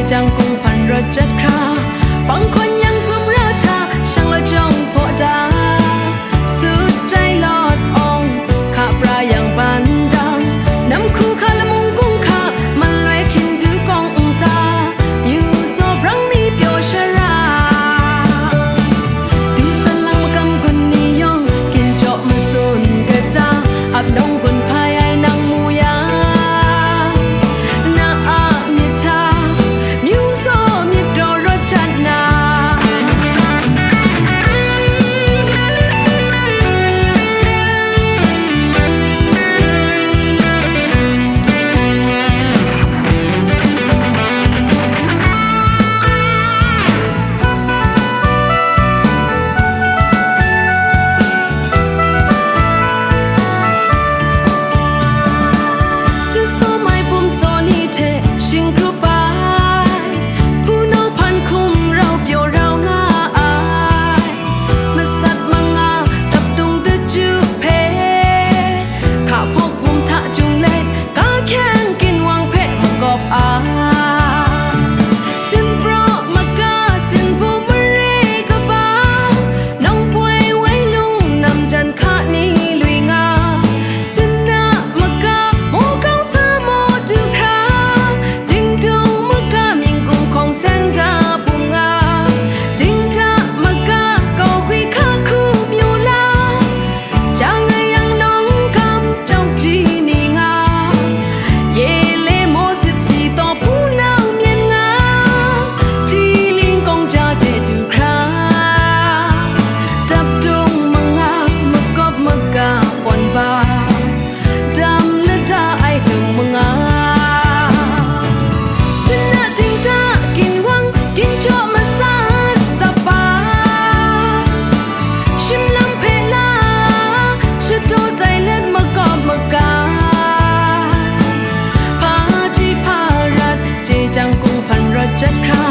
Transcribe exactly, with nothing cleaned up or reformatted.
Jang kung hpan rawt jat hkra, panghkawn yang sumra hta, shang lajawng hpaw da, sut jai lawt awng, hka pra yang pandang, nam hku hka lamung kung hka, maloi hkindu kawng n sa, myu saw brang ni pyaw shara. Dingsan lang makam gun ni yawng, ginchawk masun kata, ap nawng gun hpai ai nang mu yang, na a myit hta, myu saw myit daw rawt jat na. Sasawm ai bum saw ni hte shingkrup ai, hpunau hpan hkum rau pyaw rau nga ai, masat manga tapdung daju hpe, hka hpawk bum hta jung let, Ga hkyeng ginwang hpe makawp ai, sinpraw maga, sinbu mare kaba, nawng poi wai lung nam jan hka ni lui nga, sinna maga, mawkau sa maw du hkra, dingdung maga, mying gung hkawng seng da bung nga, dingda maga, kau gwi hka hku myu la, Jang ai yang nawng hkam jawk ji ni nga, ye le maw sit si taw hpunau myen nga, hti ling kawng ja de du hkra, dap dung manga makawp maga pawn ba, dam lada ai dung manga. Sinna dingda ginwang ginjaw masat tapa, shim lam hpe la, shadaw tai let makawp maga, hpa ji hpa rat, je jang kung hpan rawt jat hkra,